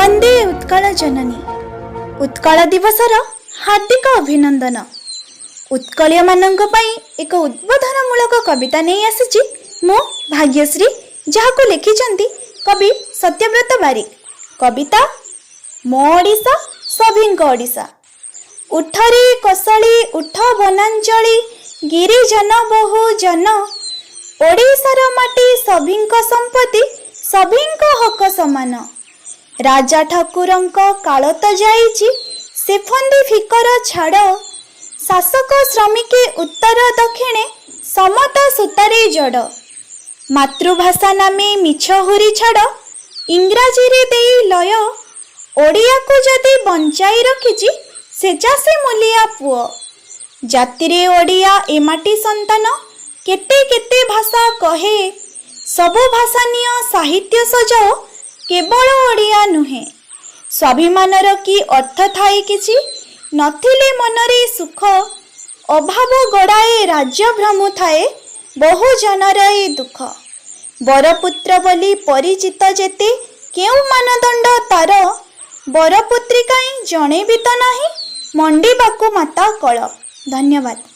ବନ୍ଦେ ଉତ୍କଳ ଜନନୀ। ଉତ୍କଳ ଦିବସର ହାର୍ଦ୍ଦିକ ଅଭିନନ୍ଦନ। ଉତ୍କଳୀୟମାନଙ୍କ ପାଇଁ ଏକ ଉଦ୍ବୋଧନମୂଳକ କବିତା ନେଇ ଆସିଛି ମୁଁ ଭାଗ୍ୟଶ୍ରୀ, ଯାହାକୁ ଲେଖିଛନ୍ତି କବି ସତ୍ୟବ୍ରତ ବାରିକ। କବିତା ମୋ ଓଡ଼ିଶା, ସଭିଙ୍କ ଓଡ଼ିଶା। ଉଠରେ କୋଶଳୀ, ଉଠ ବନାଞ୍ଚଳୀ, ଗିରିଜନ ବହୁଜନ। ଓଡ଼ିଶାର ମାଟି ସଭିଙ୍କ ସମ୍ପତ୍ତି, ସଭିଙ୍କ ହକ ସମାନ। ରାଜା ଠାକୁରଙ୍କ କାଳ ତ ଯାଇଛି, ସେ ଫନ୍ଦି ଫିକର ଛାଡ଼। ଶାସକ ଶ୍ରମିକେ ଉତ୍ତର ଦକ୍ଷିଣେ ସମତା ସୂତାରେ ଜଡ଼। ମାତୃଭାଷା ନାମେ ମିଛ ହୁରି ଛାଡ଼, ଇଂରାଜୀରେ ଦେଇ ଲୟ। ଓଡ଼ିଆକୁ ଯଦି ବଞ୍ଚାଇ ରଖିଛି ସେ ଚାଷୀ ମୂଲିଆ ପୁଅ। ଜାତିରେ ଓଡ଼ିଆ, ଏ ମାଟି ସନ୍ତାନ, କେତେ କେତେ ଭାଷା କହେ। ସବୁ ଭାଷା ନିଅ, ସାହିତ୍ୟ ସଜାଅ, କେବଳ ଓଡ଼ିଆ ନୁହେଁ। ସ୍ୱାଭିମାନର କି ଅର୍ଥ ଥାଏ କିଛି, ନଥିଲେ ମନରେ ସୁଖ? ଅଭାବ ଗଡ଼ାଏ ରାଜ୍ୟ ଭ୍ରମୁଥାଏ, ବହୁଜନର ଏ ଦୁଃଖ। ବରପୁତ୍ର ବୋଲି ପରିଚିତ ଯେତେ, କେଉଁ ମାନଦଣ୍ଡ ତାର? ବରପୁତ୍ରୀ କାହିଁ ଜଣେ ବି ତ ନାହିଁ ମଣ୍ଡିବାକୁ ମାତା କଳ। ଧନ୍ୟବାଦ।